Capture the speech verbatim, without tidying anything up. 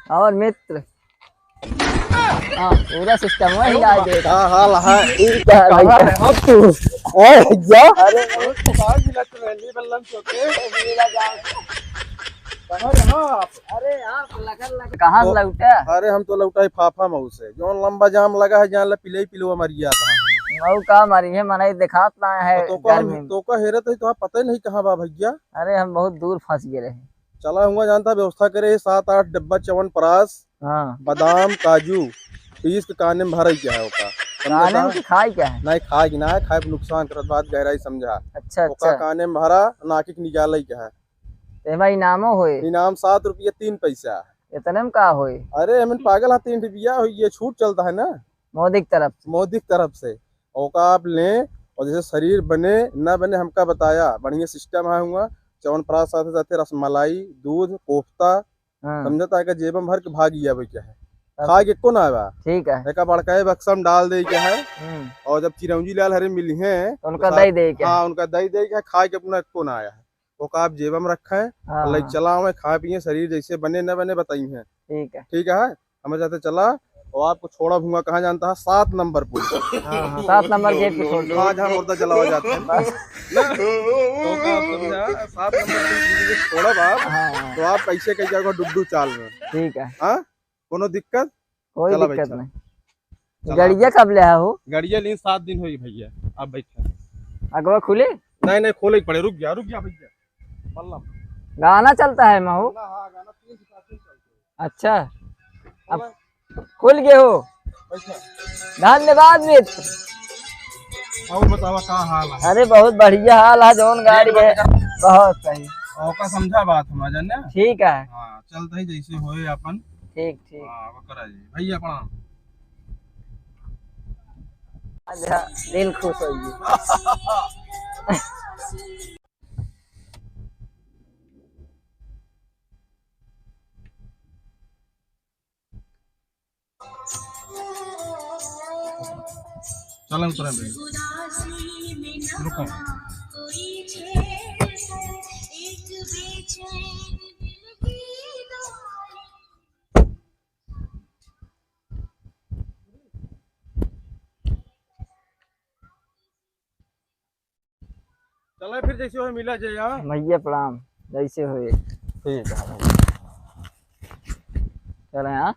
और मित्र, हाँ, पूरा system वही हिला दे। का हाल है? ठीक है भाई। कहाँ है अब तू? ए भैया। अरे, बहुत साल मिलत रहे, ली बल्लम चौके। कहाँ, कहाँ आप? अरे, आप लगन लग-, कहाँ से लौटे? अरे, हम तो लौटा है फाफा मऊ से। जौन लंबा जाम लगा है, जान ला पिले ही पिलवा मर गया था। मऊ का मरी है, मनई देखात ना है तो, तो का हम, गर्मी में। तो का हेरत है, तो पता ही नहीं कहाँ बा भैया। अरे, हम बहुत दूर फंस गए रहे। चला हुआ जानता व्यवस्था करे, सात आठ डब्बा च्यवनप्राश, हाँ। बादाम, काजू, पीस के काने में भरई के है ओका। समझा काने में था? कि खाई के है? नहीं, खाई के ना है, खाए पे नुकसान करत, बात गहराई समझा। अच्छा, ओका अच्छा। काने में भरा, नाकी के निकालई के है। तो एमा इनामो होए? इनाम सात रुपया तीन पैसा। इतने में का होए? अरे, हमें पागल है, तीन रुपया होई, ये छूट चलता है ना। मोदी की तरफ से। मोदी की तरफ से। ओका आप लें और जैसे शरीर बने ना बने हमका बताया, बढ़िया system है हुआ। च्यवनप्राश साथे साथे रसमलाई, दूध, कोफ्ता, हाँ। समझता है कि जेब में भर के भाग गया भाई क्या है। अब खाए के को ना आवा। ठीक है। एका बड़का ही बक्सा में डाल दे के है। हम्म। और जब चिरौंजी लाल हरे मिली हैं, तो उनका तो दे दे के हाँ, है। उनका दे दे के है, खाए के अपना को ना आया है। ओका आप जेबा में रखें, हाँ, और लइके हाँ। चला आवे, खाए पिए, शरीर जैसे बने न बने बताई हैं। ठीक है। ठीक है, हमें जाते चला, और आपको छोड़ा भूंगा कहाँ जानता है, सात नंबर पुल। हाँ, हाँ, सात नंबर गेट पे छोड़ दो। हाँ, जहाँ मुर्दा जलावा जाता है। बस। ना? तो का आप समझा, सात नंबर पुल पे छोड़ा बाप, हाँ, हाँ। तो आप कैसे कैसे जाओगे डुड्डू चाल में। ठीक है। हाँ, कोनो दिक्कत? कोई चला दिक्कत बैठा। नहीं। चला। गड़िया कब ले आया हो? गड़िया लीन सात दिन होई भैया, आप बैठा। अगवा खुले? नहीं, नहीं, खोले के पड़े, रुक जा, रुक जा भैया। बल्लम। गाना चलता है महू? गाना, हाँ, गाना तीन से सात दिन चलता है। अच्छा, अब बोला। खुल गए हो। बैठा। धन्यवाद मित्र। और बतावा का हाल है? अरे बहुत बढ़िया हाल है, जौन गाड़ी है। बहुत सही। ओका समझा बात हम जाने। ठीक है। हाँ, चलता ही जैसे होए अपन। ठीक, ठीक। हाँ, वो करा जी। भैया प्रणाम। अच्छा, दिल खुश हो गई। चलो उतरा बे। रुको। चला फिर जैसे होए मिला जाए, हाँ? भैया प्रणाम, जैसे होए। ठीक है। चले, हाँ?